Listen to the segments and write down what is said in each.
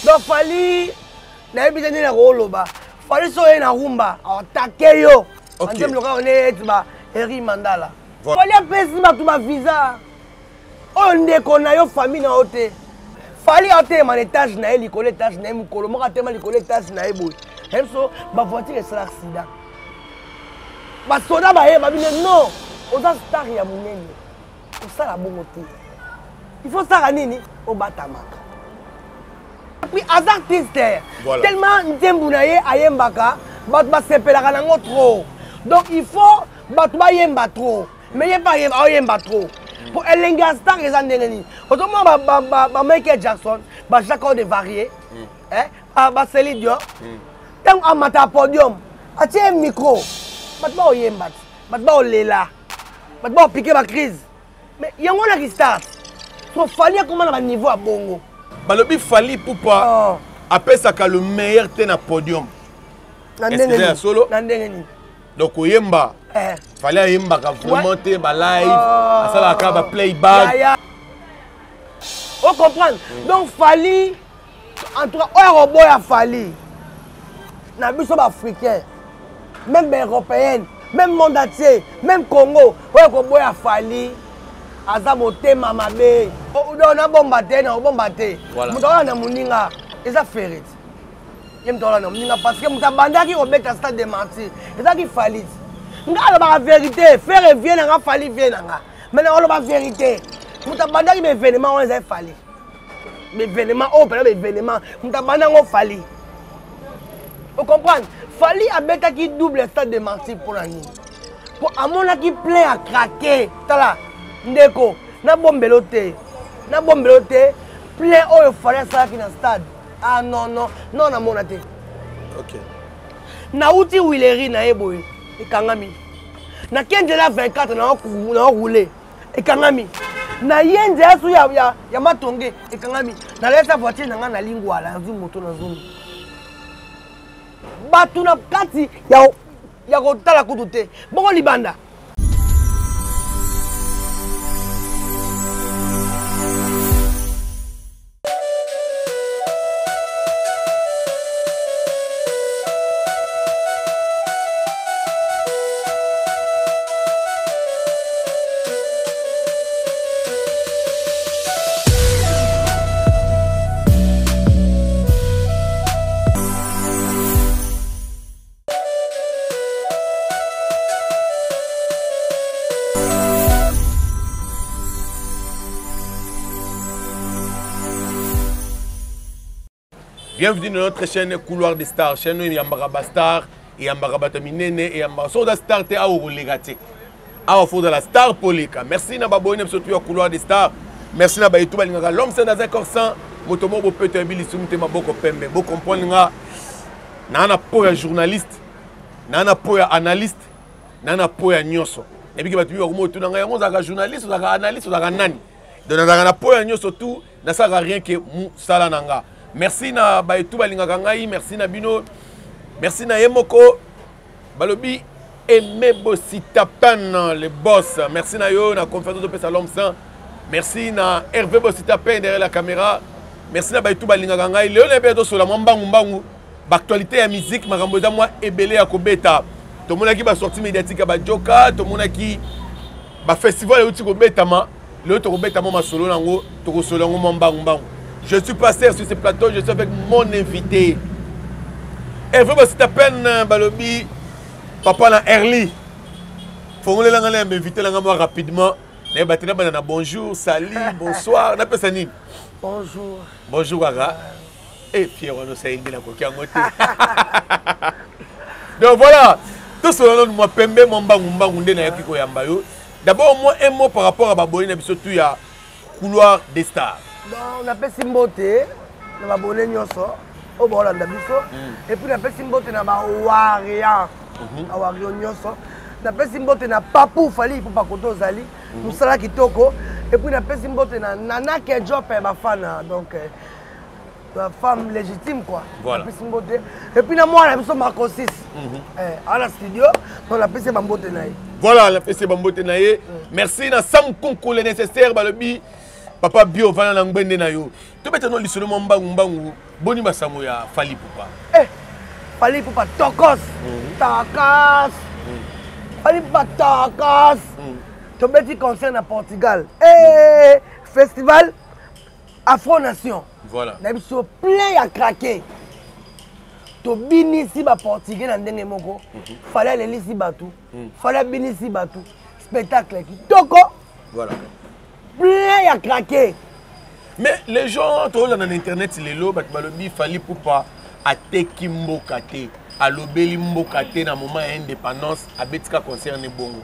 Donc Fally nayebi te nde nakoloba. Fally so oye na rumba atake yo. Anzembo lokola neti ba Eri Mandala. Fally apesi bato ba visa. Oyo ndeko na yo famille na yo te. Fally atelema na etage na ye likolo etage na ye mokolo moko atelema likolo etage na ye boye. Nayebi so ba voiture esala accident. Basoda baye babine non oza star ya monene. Kosala bongo te. Il faut sala nini obatamaka. Puis aza artiste. Voilà. Tellement nzembo na ye ayembaka bato basepelaka nango trop. Donc il faut bato bayemba trop. Mais ye mpe aoyemba trop. Po elengi ya star eza ndenge nini? Ozomona ba Michael Jackson, ba Jacques de Varier, ba Céline Dion. Ntango amata podium, atie micro, bato baoyemba te, bato baolela, bato baopike ba crise. Mais yango wana ki star. So Fally akoma na ba niveau ya bongo. Balobi Fally Ipupa oh. apesaka le meilleur te na podium. Na ndenge nini? Solo? Na ndenge nini? Donc koyemba eh. Fally ayembaka vraiment te ba live, oh. asalaka ba playback. Ya, ya. O comprendre? Donc Fally en tout cas oyo akoboya Fally na biso ba africain même ba européenne même monde entier même Congo oyo akoboya Fally aza motema mabe. Donc nabomba te na obomba te. Moto akola na moninga eza ferret. Ye moto akola na moninga parce que moto abandaki kobeta stade de martyr ezalaki Fally. Nga alobaka vérité, Ferre vie na nga Fally vie na nga. Mais na oloba vérité. Moto abandaki ba événement wana ezali Fally. Événement oyo mpena ba événement moto abanda yango Fally. O comprendre? Fally abetaki double stade de martyr mpona nini? Po amonaki plein à craquer. Tala ndeko nabombelo te. Nabombelo te plein oyo Fally asalaki na stade. Ah non non non namona te. OK. Nauti Willery na ye boye ekangami. Na Kenjela 24 na rouler ekangami. Na ye nzela su ya matonge ekangami. Nalesa voiture na nga na Lingwala nazwi moto na zumi. Bato na kati ya kotala kutu te. Bongo libanda. Bienvenue dans notre chaîne Couloir des Stars. Chaîne oyo eyambaka ba star, eyambaka bato minene, eyambaka soki oza star te awa okoleka te. Awa faut ozala star mpo oleka. Merci na baboyi na biso tu ya Couloir des Stars. Merci na bayetu balingaka l'homme saint dans un corps saint. Moto moko bopeto ya bilisumu te maboko pembe. Bo comprendre nga na na po ya journaliste, na na po ya analyste, na na po ya nyonso. Nayebiki bato mingi bakoma otuna ngai yango ozalaka journaliste, ozalaka analyste, ozalaka nani? Donc nazalaka na po ya nyonso tout, nasalaka rien que mosala na nga. Merci na bayetu balingaka ngai, merci na bino, merci na ye moko balobi Aimé Bositapen le boss. Merci na yo na confiance topesa l'homme saint. Merci na Hervé Bositapen derrière la caméra. Merci na bayetu balingaka ngai. Leo na beto sola mwa mbangu mbangu ba actualité ya musique makambo eza mwa ebele ya kobeta. Tomonaki ba sortie médiatique ya ba Joka, tomonaki ba festival euti kobetama. Leo tokobeta mwa masolo nango, tokosolola yango mwa mbangu mbangu. Je suis pasteur sur ce plateau, je suis avec mon invité. Hervé Bositapen balobi papa na Erli. Fongolela nga na invité na nga mwa rapidement. Na ba tena bana na bonjour, salut, bonsoir. Na pesa nini? Bonjour. Bonjour kaka. Eh Pierre wana osali na koki yango te. Donc voilà, tout cela nous mwa pembe mwa mbangu mbangu nde nayaki koyamba yo. D'abord moi un mot par rapport à baboyi na biso tout ya couloir des stars. Bon, napesi mbote na babone nyonso oyo baolanda biso. Et puis napesi mbote na ba warrior. Ba warrior nyonso. Napesi mbote na Papou Fally Ipupa koto ozali. Mosala kitoko. Et puis napesi mbote na Nana Kedjop ya Bafana. Donc la femme légitime quoi. Voilà. Napesi mbote. Et puis na mwana biso Marco 6. À la studio, donc napesi ba mbote na ye. Voilà, napesi ba mbote na ye. Merci na Sam Konko le nécessaire balobi. Papa Bio vana na ngbende na yo. Tobeta no lisolo mwa mbangu mbangu boni basango ya Fally Ipupa. Eh, Fally Ipupa tokos. Takas. Fally Ipupa takas. Tobeti concert na Portugal. Eh, festival Afro Nation. Voilà. Na biso plein ya craquer. Tobinisi ba portugais na ndenge moko. Fally alelisi bato. Fally abinisi bato. Spectacle kitoko. Voilà. Plein ya craquer. Mais les gens tolanda na internet lelo bato balobi Fally Ipupa ateki mboka te, alobeli mboka te na moment ya indépendance, abetika concert ne bongo.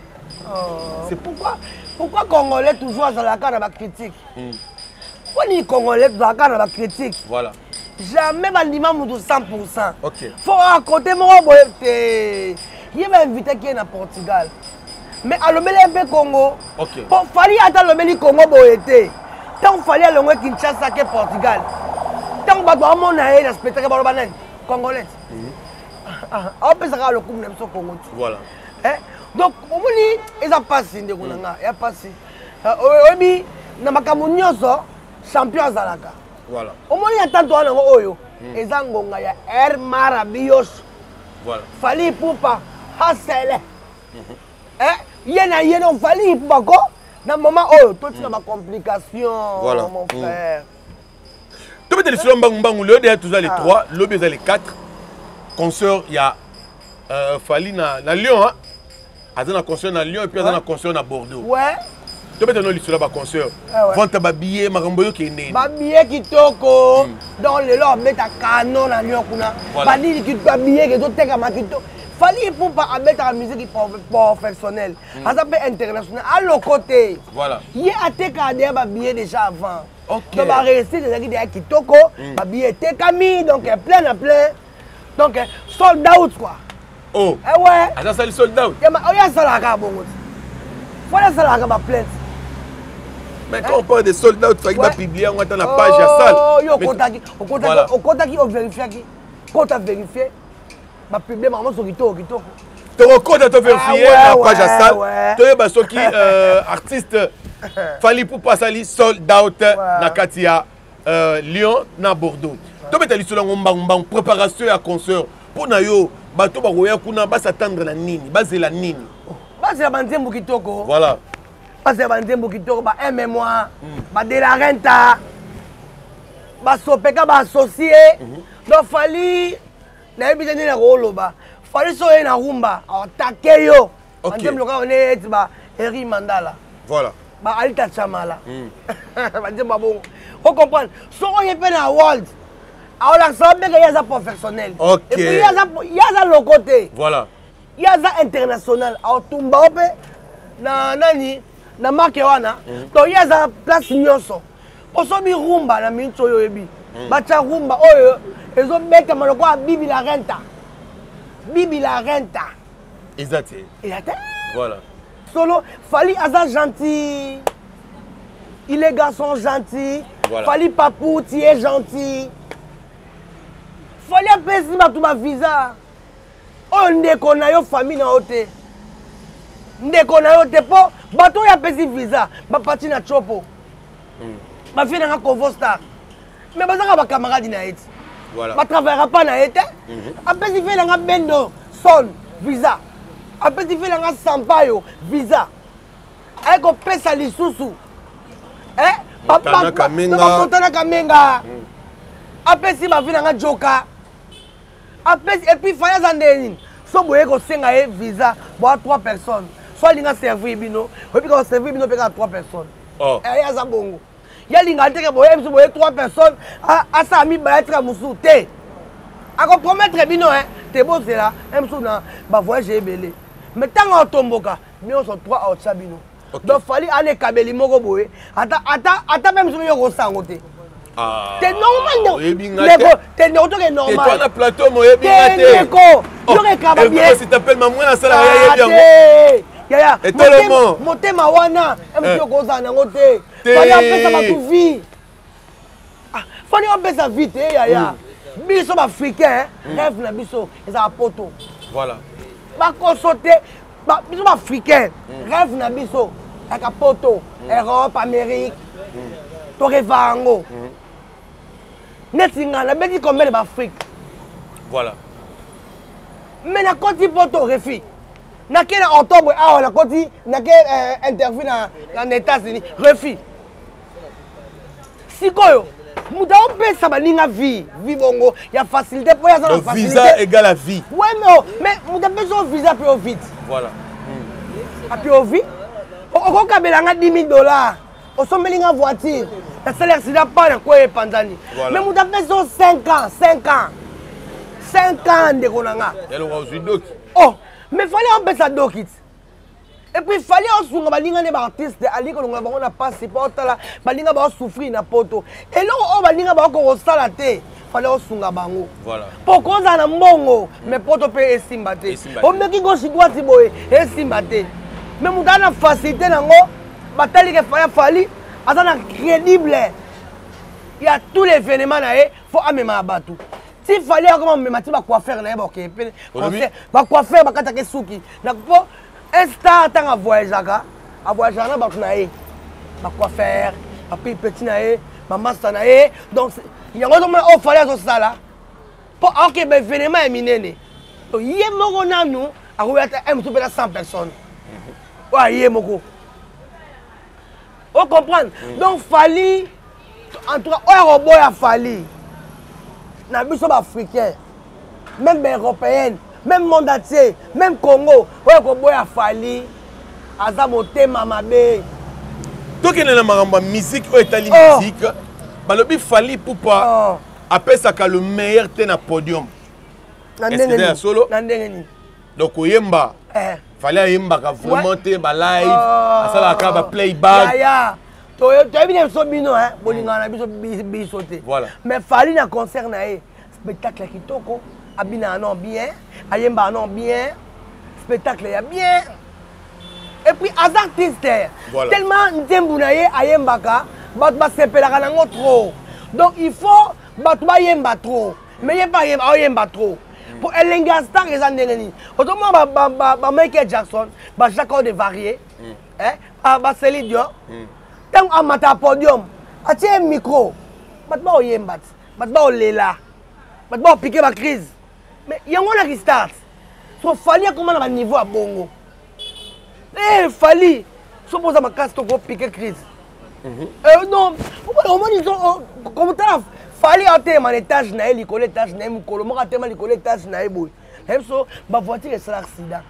Oh, c'est pourquoi congolais toujours azalaka na bacritique? Mpo nini congolais tozalaka na bacritique? Voilà. Jamais bandima motu 100%. Ok. Fo akote moko boye te. Ye bainvitaki ye na Portugal, mais alobeli ye mpe Congo. Ok. Po Fally ata alobeli Congo boye te. Ntango Fally alongwe Kinshasa ke Portugal, ntango bato bamona ye na spectacle, baloba nani? Congolais. Aopesaka lokumu na biso Congo ti. Voilà. Eh? Donc omoni eza mpasi, ndeko na nga, ya mpasi. Oyebi, na makambo nyonso champion azalaka. Voilà. Omoni ya tanto wana yango oyo eza ngonga ya Air Marabios. Voilà. Fally Ipupa hasele. Eh, ye na ye donc Fally Ipupa ko na moment oyo totika ba complications. Voilà. Mon frère. Tobeta lisolo mbangu mbangu. Lelo deya toza le 3, lobi eza le 4, concert ya Fally na Lyon, hein? Aza na concert na Lyon et puis aza na concert na Bordeaux. Tobeta no lisolo ya baconcert. Ah ouais. Vente ya babillet, makambo oyo okende. Babillet kitoko. Donc lelo abeta canon na Lyon kuna. Voilà. Banini babillet ezotekama kitoko. Fally Ipupa abetaka musique professionnelle, aza mpe international, aloko te. Voilà. Ye atekaka deya babillet déjà avant. Ok. Donc baréussite ezalaki deya kitoko, babillet etekami, donc plein na plein, donc sold out quoi. Oh. Eh ouais. Aza sali sold out. Oyo asalaka bongo ti. Fally asalaka baplainte. Mais quand on parle de sold out, faki bapublie yango ata na page ya salle. Oh, yo okotaki, Voilà. okotaki, ovérifiaki, kota vérifie, bapublie bango nyonso kitoko kitoko. Tokokota toverifie Ah na ouais, page ya salle, toyeba soki artiste Fally Ipupa asali sold out na kati ya Lyon na Bordeaux. Tobeta lisolo yango mbangu mbangu. Préparation ya concert mpo na yo, bato bakoya kuna basatendre na nini, bazela nini? Bazela banzembo kitoko. Voilà. Bazela banzembo kitoko, ba mma, ba de la renta, basopeka baassocie. Donc Fally, nayebi te ndenge nakoloba. Fally so oye na rumba, atake yo. Banzembo lokola neti ba Eri Mandala, Voilà. ba Alita Chamala, banzembo ya bongo, ocomprendre. Soki oye mpe na world, aolakisa babeka ye aza professionnel. Ok. Et puis ye aza loko te. Voilà. Ye aza international, aotumba o mpe na nani na marke wana. Donc ye aza place nyonso. Osobi rumba na minute oyo, oyebi batya rumba oyo ezobetama lokola Bibi la Renta, Bibi la Renta. Eza te. Eya te. Voilà. Solo Fally aza gentil, il est garçon gentil. Voilà. Fally Papou, tu es gentil. Fally apesi bato bavisa oyo ndeko na yo, famille na yo te, ndeko na yo te, mpo bato oyo apesi visa bapati na chopo, bafie nanga Convo Star, mais bazaka bacamarade na ye ti. Voilà. Batravaillera pa na ye te. Apesi vie nanga Bendo Son visa, apesi vie nanga Sampayo visa, aye kopesa lisusu. Eh, Montana Kamenga. Montana Kamenga, apesi bavie nanga Joka, apesi. Et puis Fally aza ndenge nini? So boye kosenga ye visa boa trois personnes, so alinga servir bino, oyebi ka koservir bino mpe kaka trois personnes. Oh. Eh, ye aza bongo, ye alingaka teke boye biso boye trois personnes, asala mibale, atika mosusu te. Akopromettre bino te bozela ye mosusu na bavoyage ebele, mais ntango atomboka nyonso trois aotya bino. Donc Fally ana ekabeli moko boye, ata mpe mosusu yo kosango te. Ah, Te normal. Oyebi nga te. Ndeko te, ndeko, toke Te toi normal. na plateau moyebi nga Te te. ndeko, yoke kaba bien. Si t'appelles ma mwana asala ya yebi yango. Te yaya. Etolomo. Motema wana Eh. emsi okozala nango te. Te. Fally apesa bato vie. Ah, Fally apesa vie te yaya. Biso baafricain, rêve na biso ezala poto. Voilà. Bakoso te. Biso baafricain, rêve na biso yaka poto, Europe, Amérique. Toreva yango. Neti nga nabeti combien de baafrique? Voilà. Mais nakoti poto, refus. Nake na octobre awa, nakoti, nake interview na États-Unis, refus. Sikoyo moto aopesa baninga vie, vie bongo ya facilité mpo ye aza na Donc visa égale à vie. Ouais, mais, oh, mais moto apesi yo visa mpe yo vite. Voilà. Api yo vie, okokabela nga 10 000 dollars, osombeli nga voiture, nasali accident pa na kweya, epanzani. Voilà. Mais moto apesi yo 5 ans, 5 ans, 5 ans, ndeko na nga. Yaloka ozwi doki. Oh, mais Fally opesa doki ti. Et puis Fally osunga balinga nde baartiste, alingi kolongola bango na pasi mpo otala balinga baosouffrir na poto. Eloko oyo balinga bakoka kosala te, Fally osunga bango. Voilà. Mpo kozala na mbongo, mais poto mpe esimba te. Esimba te. Omeki gauche droite boye, esimba te. Mais moto aza na facilité nango, batali ke Fally, Fally aza na crédible ya tout l'événement na ye, fo amema bato. Ti Fally akoma momema ti bacoiffeur na ye, bakokee mpe Olobi? concert, bacoiffeur bakataka suki na mpo un star ntango avoyageaka, avoyageaka na bato na ye, bacoiffeur, bapi petit na ye, bamasta na ye. Donc yango ozomona oyo Fally azosala mpo aoke baévénement ya minene. Donc ye moko nanu akoya ata un mosusu mpe na 100 personnes oyo aye moko, ocomprendre. Donc Fally, en tout cas, oyo akoboya Fally na biso baafricain, même baeuropéenne, même monde entier, même Congo, oyo akoboya Fally aza motema mabe. Tokende na makambo ya musique oyo etali Oh. musique. Balobi Fally Ipupa Oh. apesaka le meilleur te na podium. Na Est-ce ndenge que eza ya nini? solo? Na ndenge nini? Donc koyemba, Eh. Fally ayembaka vraiment te balive, Oh. asalaka kaka baplayback. Yaya, toyebi na biso bino, hein, bolingana na biso, biso te. Voilà. Mais Fally na concert na ye, spectacle ya kitoko, abinaka non bien, ayembaka non bien, spectacle ya bien. Et puis aza artiste. Voilà. Tellement nzembo na ye ayembaka, bato basepelaka nango trop. Donc il faut bato bayemba trop. Mais ye mpe ayemba, aoyemba trop. Po elengi ya star eza ndenge nini? Ozomona ba Michael Jackson, ba Jacques de Varier, eh, ba Céline Dion. Ntango amata podium, atie micro, bato baoyemba ti, bato baolela, bato baopike ba crise. Mais yango wana ki start. So Fally akoma na ba niveau ya bongo. Eh, Fally, so poza makasi to kopike crise. Non, omoni komotala Fally atelema na étage na ye, likolo étage na ye, mokolo moko atelema likolo étage na ye boye. Na ye biso bavoiture esala accident.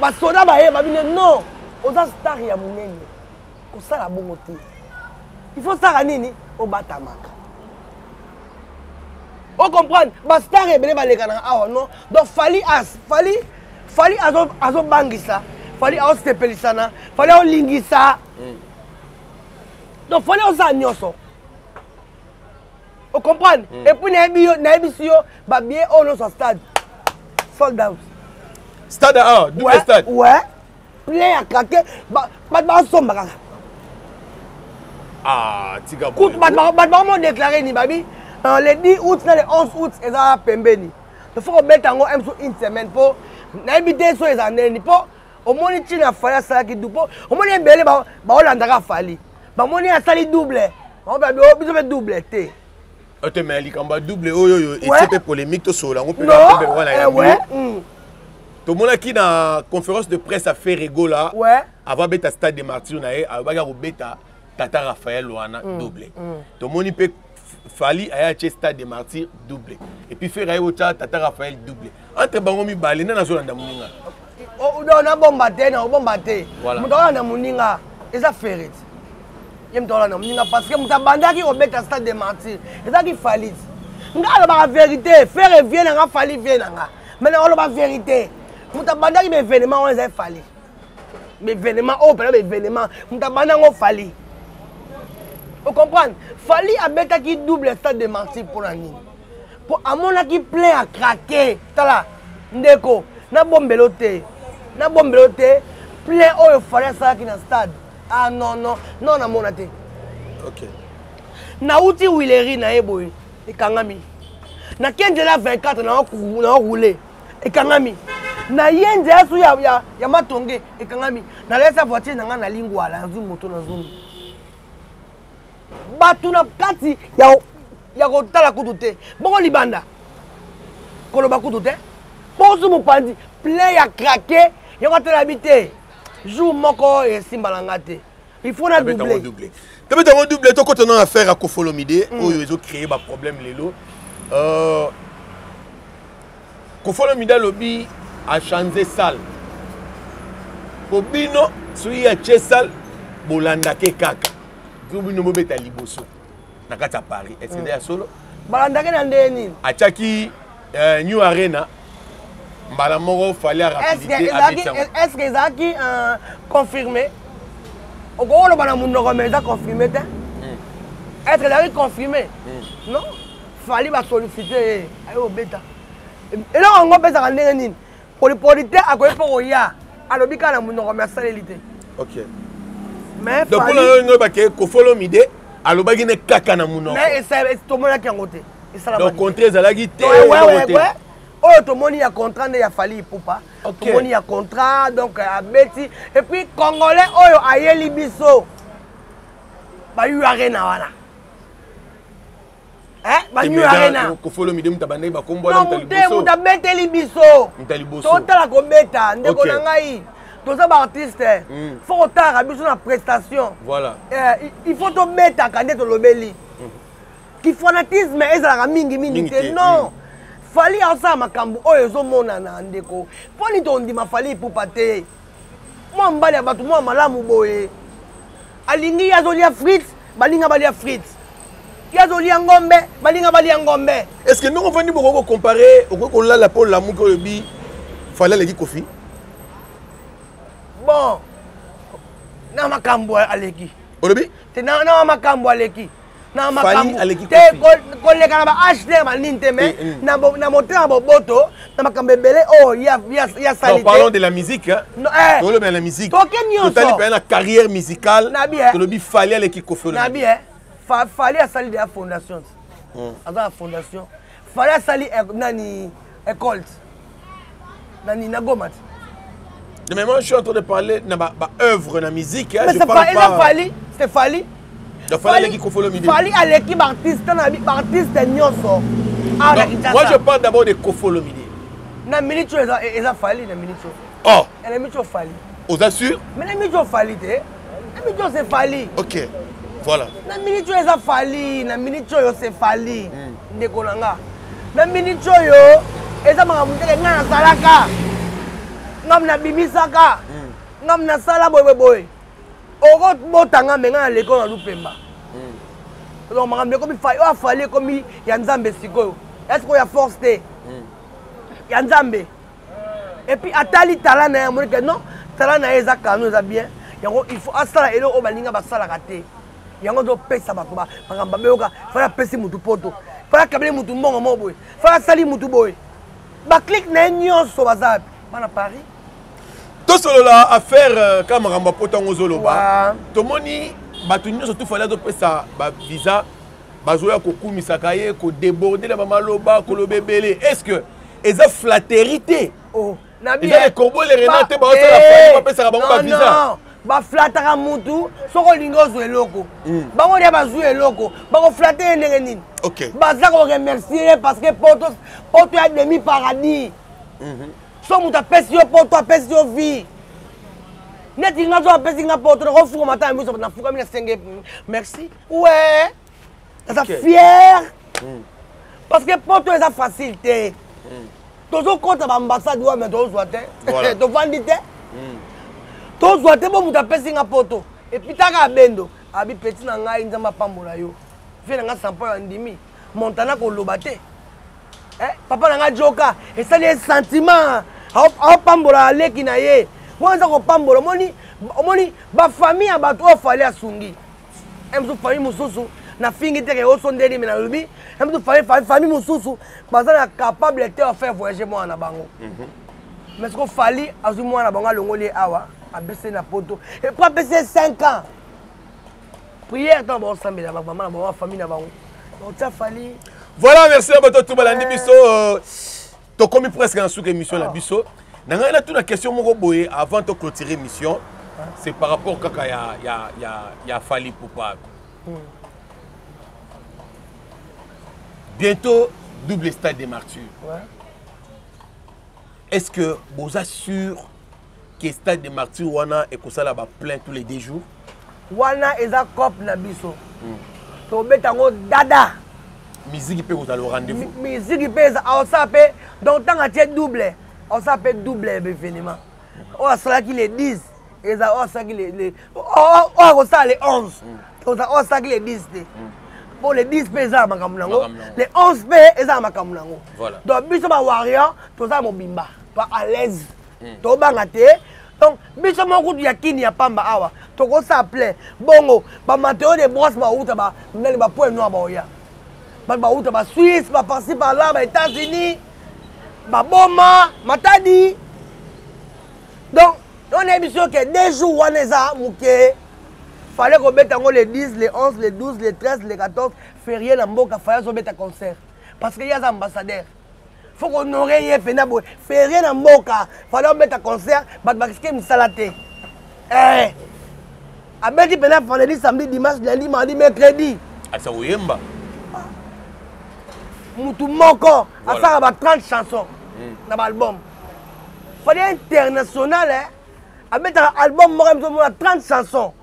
Basoda bayeba bino non, oza star ya monene. Kosala bongo te. Il faut sala nini? Obatamaka. O comprendre? Ba star ebele baleka na awa non. Donc Fally as, Fally, Fally azo azobangisa, Fally aosepelisana, Fally aolingisa. Donc Fally oza nyonso. O comprendre? Et puis nayebi yo, nayebisi yo ba billet oyo nyonso ya stade sold out. Stade A, double Ouais, stade. Ouais. Plein ya craquer, bato basomba kaka. Ah, tika Kutu bato bakomo déclaré ni babi le 10 août na le 11 août eza pembeni. Il faut kobeta yango m so une semaine mpo nayebi te so eza ndeni, mpo omoni ntina Fally asalaki du, mpo omoni ebele baolandaka Fally, bamoni asali double, bango mpe biso mpe double te. Ote, mais likambo ya double oyo oyo etie mpe polémique, tosolola yango mpe Non, na pembe wana eh, ya ouais. yo. Tomonaki na conférence de presse ya Ferre Gola avant abeta stade de Martyr na ye, alobaki akobeta Tata Raphaël wana double. Tomoni mpe Fally aya atie stade de Martyr double, et puis Ferre aye otya Tata Raphaël double. Entre bango mibale, nde nazolanda moninga? Oh, non, nabomba te, nakobomba te. Voilà. Moto akolanda moninga eza Ferre ti. Ye moto akolanda moninga parce que moto abandaki kobeta stade de Martyr ezalaki Fally ti. Nga alobaka vérité, Ferre vie na nga, Fally vie na nga, mais nakoloba vérité, moto abandaki baévénement wana ezali Fally. Baévénement oyo mpena, baévénement, moto abanda yango Fally. Ocomprendre? Fally abetaki double stade de Martyr mpona nini? Mpo amonaki plein ya craquer. Tala ndeko, nabombelo te, nabombelo te, plein oyo Fally asalaki na stade, ah non, non, non, namona te. Nauti Huilerie na ye boye, ekangami. Nake nzela 24, naoroule, ekangami. Na ye nzela su ya Matonge, ekangami. Nalesa voiture na ngai na Lingwala, nazwi moto, nazongi. Bato na kati ya, ya kotala kutu te, bongo libanda koloba kutu te, mposo mopanzi plein ya craquer. Yango atala bi te, jour moko esimba na nga te, il faut na doubler. Tobeta yango double. Tokota na affaire ya Koffi Olomide oyo ezocréer baproblème lelo. Koffi Olomide alobi achange salle po bino soki atie salle, bolandake kaka po bino bobeta liboso na kati ya Paris. Est ce que ya solo? Balandaki na ndenge nini? Atiaki New Arena, mbala moko Fally ya rapidité abeti yango. Est ce que ezalaki confirmé? Okoki koloba na monoko, mais eza confirmé te. Est ce que ezalaki confirmé? Non, Fally basollicite ye, aye obeta eloko yango. Opesaka ndenge nini? Polipoli te, akoki mpo koya, alobi kaka na monoko, mais asaleli te. Mais donc mpona yo olingi bake Koffi Olomide alobaki ne kaka na monoko? Mais tomonaki yango te. Donc contrat ezalaki te? Oyo tomoni ya contrat nde ya Fally Ipupa. Tomoni ya contrat, donc abeti. Et puis Congolais oyo ayeli biso ba U Arena wana, ba New Arena. Koffi Olomide mutu abandaki bakombo wana. Moto abeteli biso, totala kobeta. Ndeko na ngai, toza baartiste, faut kotalaka biso na prestation. Il faut tobetaka nde tolobeli. Kifanatisme ezalaka mingimingi te, non. Fally asala makambo oyo ezomonana. Ndeko, mponi tondima Fally Ipupa te? Mwa mbali ya bato, mwa malamu boye, alingi ye azolia frite, balinga balia frite, ye azolia ngombe, balinga balia ngombe. Est ce que ndenge ofandi, bokoki kocompare, okoki kolala mpo olamuki, olobi Fally aleki Koffi? Bon, na makambo aleki. Olobi? Te, na makambo aleki, na makambo te, koleka na ba age banini te, mais na motema boboto, na makambo ebele oyo ya sali. Parlons de la musique. Tolobi na musique. Toke nyonso. Totali mpe na carrière musicale, tolobi Fally aleki Koffi. Na bi Fally asali deya fondation, aza na fondation. Fally asali nani, école nani na Goma ti. Mais moi, je suis en train de parler de ma œuvre, la musique. Hein, mais c'est pas Fally, c'est Fally. Fally aleki Koffi Olomide. Fally aleki baartiste na baartiste nyonso. Moi, je parle d'abord de Koffi Olomide. Na minute oyo eza Fally, na minute oyo. Oh. Na minute oyo Fally. Oza sûr? Mais na minute oyo Fally te. Na minute oyo c'est Fally. Ok. Voilà. Na minute oyo eza Fally, na minute oyo c'est Fally. Ndeko na nga. Na minute oyo eza makambo ndenge nga nazalaka. Ngam nabimisaka. Ngam nasala boye boye. Okobota nga, me nga naleki oyo na lupemba. Donc makambo ekomi oyo afali ekomi ya Nzambe sikoyo, ya sikoyo ya force te, ya Nzambe. Et puis atali tala na ye, amoni ke non, tala na ye eza kano, eza bien. Yango il faut asala eloko oyo balinga basalaka te. Yango ezopesa bato makambo babeyoka. Fally apesi mutu poto, Fally akabeli mutu mbongo moko boye, Fally asali mutu boye. Baclique na ye nyonso baza wapi? Bana Paris. Tosolola affaire ka makambo ya poto yango ozoloba. Tomoni bato nyonso tu Fally azopesa bavisa, bazoya kokumisaka ye, kodéborde na bamaloba, koloba ebele. Est ce que eza flatterie te? Eza le corbeau le renard te, baosala Fally, bapesaka bango bavisa. Baflataka mutu soki olingi ozwa eloko. Bango nde bazwi eloko, bakoflatte ye ndenge nini? Baza koremercier ye parce que poto, poto ya demi paradis. So moto apesi yo poto, apesi yo vie. Neti nga so apesi nga poto, nakofukama ata miso, nafukami, nasenge merci. Ouais, naza fier parce que poto eza facile te. Tozokɔta baambassade wa, me tozwa te, tovandi te, tozwa te. Bo moto apesi nga poto, et puis taka abendo abi petit na ngai, Nzambe apambola yo, vie na nga sampo oyo andimi Montana koloba te. Papa na nga joka esali ye sentiment, aopambola aleki na ye mwana, eza kopambola. Omoni, omoni bafamille ya bato oyo Fally asungi mosusu, famille mosusu nafingi teke oso ndeni, me nalobi mosusu famille mosusu baza na capable te ya faire voyager mwana na bango. Mais siko Fally azwi mwana na bango, alongoli ye awa, apesi na poto, et puis apesi ye 5 ans prière. Ntango baosambela, bamama na bango, bafamille na bango, otia Fally. Voilà, merci na bato tu balandi biso. Tokomi presque na suka émission na biso. Na ngai natuna question moko boye avant toclôturer émission. C'est par rapport kaka ya Fally Ipupa. Bientôt double stade des martyrs. Ouais. Est-ce que boza sûr que stade des martyrs wana ekosala ba plein tous les deux jours? Wana eza cop na biso. Tobeta yango dada. Musique mpe kozala au rendez-vous. Musique mpe eza aosala mpe donc ntango atie double aosala mpe double événement. Oyo asalaki le 10 eza oyo asalaki oyo akosala le 11 toza oyo asalaki le 10 te mpo le 10 mpe eza na makambo nango le 11 mpe eza na makambo nango. Donc biso bawarrior toza mobimba to à l'aise, tobanga te. Donc biso moko kutu ya kini ya pamba awa tokosala plein bongo bamateo de brosse bauta banani bapoint noir baoya bato bauta basuisse baparci par là baétats-unis baboma matadi. Donc on ayebi biso ke deux jours wana eza moke, fallait kobeta yango le 10, le 11, le 12, le 13, le 14 férié na mboka. Fallait azobeta concert parce que ye aza ambassadeur, faut kohonorer ye mpena boye. Férié na mboka, fallait obeta concert, bato bakisike misala te. Eh, abeti mpena vendredi, samedi, dimanche, lundi, mardi, mercredi. Asa koyemba. Mutu moko asalaka ba 30 chansons na baalbum. Fallait international, eh? Abetaka album moko ya mona 30 chansons,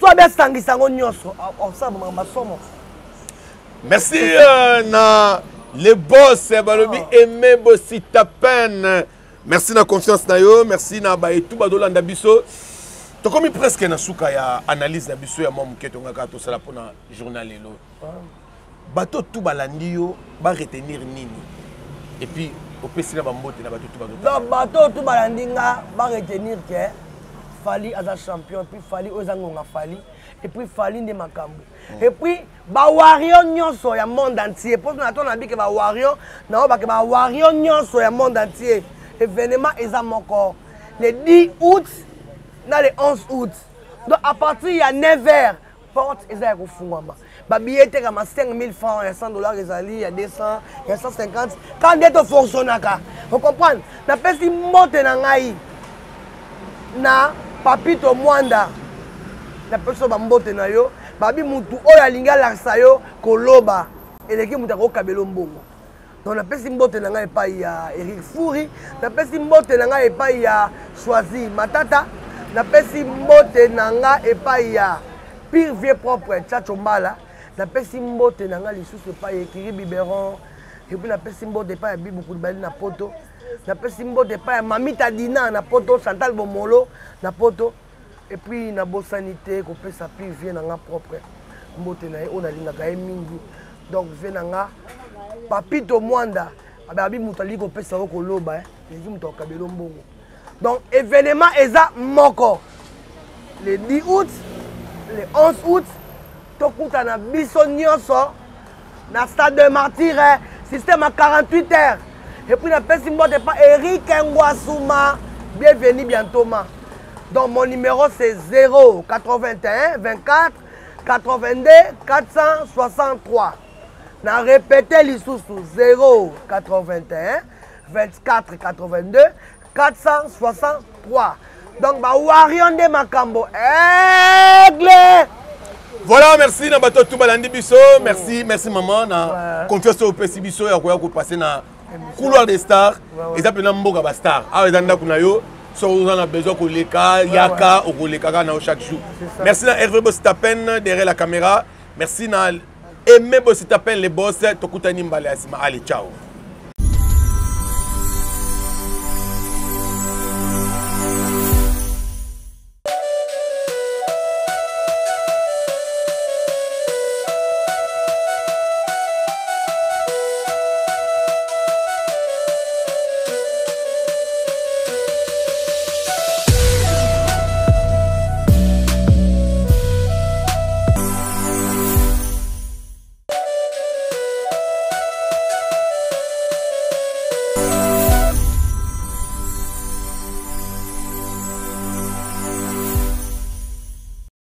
so abe asangisa yango nyonso, osala makambo masomo. Merci na le boss balobi. Oh. Aimé Bositapen, merci na confiance na yo, merci na baetu bazolanda biso. Tokomi presque na suka ya analyse na biso ya mwa moke tongaka tosala mpona journal lelo. Bato tu balandi yo, baretenir nini? Et puis opesi na bambote na bato tu bazotala. Donc bato tu balandi nga baretenir ke Fally aza champion, et puis Fally oyo eza ngonga Fally, et puis Fally nde makambo. Et puis bawario nyonso ya monde entier, mpo na to na bike bawario na bake bawario nyonso ya monde entier, événement eza moko le 10 août na le 11 août. Donc à partir ya 9 heures porte eza ya kofungwama, babillet etekama 5000 francs, ya 100 $ ezali, ya 200, ya 150, ka nde tofonctionnaka, ocomprendre. Napesi mbote na ngai na Papito Mwanda, napesi yo bambote na yo. Babi mutu oyo alingi alakisa yo koloba eleki moto akokabela mbongo. Donc napesi mbote na ngai epai ya Eric Furi, napesi mbote na ngai epai ya Choisi Matata, napesi mbote na ngai epai ya Pire Vie Propre Chacho Mbala, napesi mbote na ngai lisusu epai ya Ekiri Biberon, et puis napesi mbote epai ya Bibu Kulibali na Poto, napesi mbote epai ya Mamita Dina na Poto, Chantal Bomolo na Poto. Et puis nabosani te kopesa Pire Vie na nga propre mbote na ye oyo nalingaka ye mingi. Donc vie na nga Papito Mwanda ababi moto alingi kopesa yo koloba eleki moto akabela mbongo. Donc événement eza moko le 10 août, le 11 août, tokutana biso nyonso na stade de martyr, système à 48 heures. Et puis napesi mbote pa Eric Ngwasuma, bienvenue bientôt ma. Donc mon numéro c'est 0 81 24 82 463. Na répété lisusu 0 81 24 82 463. Donc bawario nde makambo, aigle. Voilà, merci na bato tu balandi biso. Merci, merci maman na confiance oyo opesi biso ya koya kopase na couloir des stars. Eza mpena mboka bastar awa, eza ndako na yo. Soki oza na besoin koleka, yaka, okoleka kaka na yo chaque jour. Merci na Hervé Bositapen derrière la caméra, merci na Aimé Bositapen le boss. Tokutani mbala ya nsima. Allez, ciao.